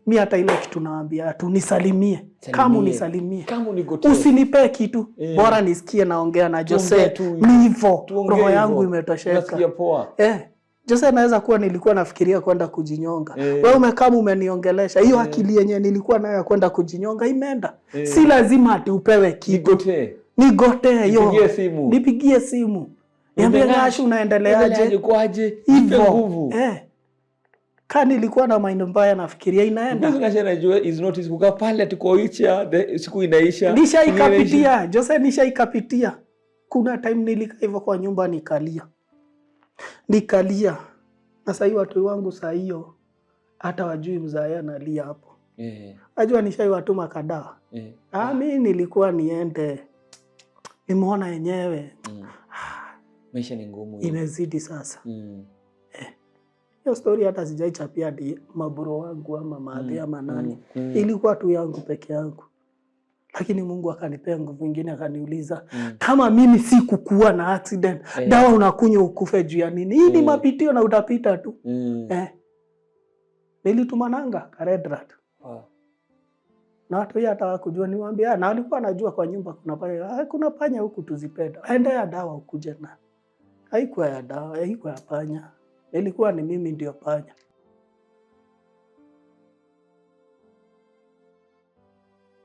Mi hata ile kitu naambia tu, nisalimie kama Salimie. Unisalimie. Kama unigotee. Usinipee kitu, bora nisikie naongea na Jose. Tuongee tu hivyo. Ni hivo, Tuongee roho hivyo. yangu imetosheka. Unasikia poa. Eh, Jose, naweza kuwa nilikuwa nafikiria kwenda kujinyonga. Wewe umekama umeniongelesha, hiyo akili yenye nilikuwa nayo ya kwenda kujinyonga imeenda. Si lazima ati upewe kitu. Nigotee. Nigotee yo. Nipigie simu. Nipigie simu. Niambie, Niambie, "Ngash, unaendeleaje?" Unaendeleaje? Uko aje? Nipe Hivo. nguvu. Eh. Ka nilikuwa na mind mbaya nafikiria, inaenda. Because Ngasha najua is not easy kukaa pale ati kwa wheelchair, siku inaisha. Nishaikapitia, Jose, nishaikapitia. Kuna time nilikaa hivyo kwa nyumba nikalia, nikalia, na sahii watu wangu saa hiyo hata wajui mzae analia hapo. Najua nishaiwatuma kadawa. Ah, mi nilikuwa niende, nimeona yenyewe Maisha ni ngumu hiyo. Imezidi sasa. Hiyo story hata sijaichapia hadi mabro wangu ama maadhi ama nani. Ilikuwa tu yangu peke yangu, lakini Mungu akanipea nguvu ingine, akaniuliza, "Kama mimi sikukuwa na accident, dawa unakunywa ukufe juu ya nini? Hii ni mapitio na utapita tu." Eh. Nilitumananga karedrat na watu hii hata wakujua, niwaambia, na walikuwa wanajua kwa nyumba kuna panya, "Ah, kuna panya huku tuzipenda, enda ya dawa ukuje na." Haikuwa ya dawa, haikuwa ya panya, ilikuwa ni mimi ndio panya.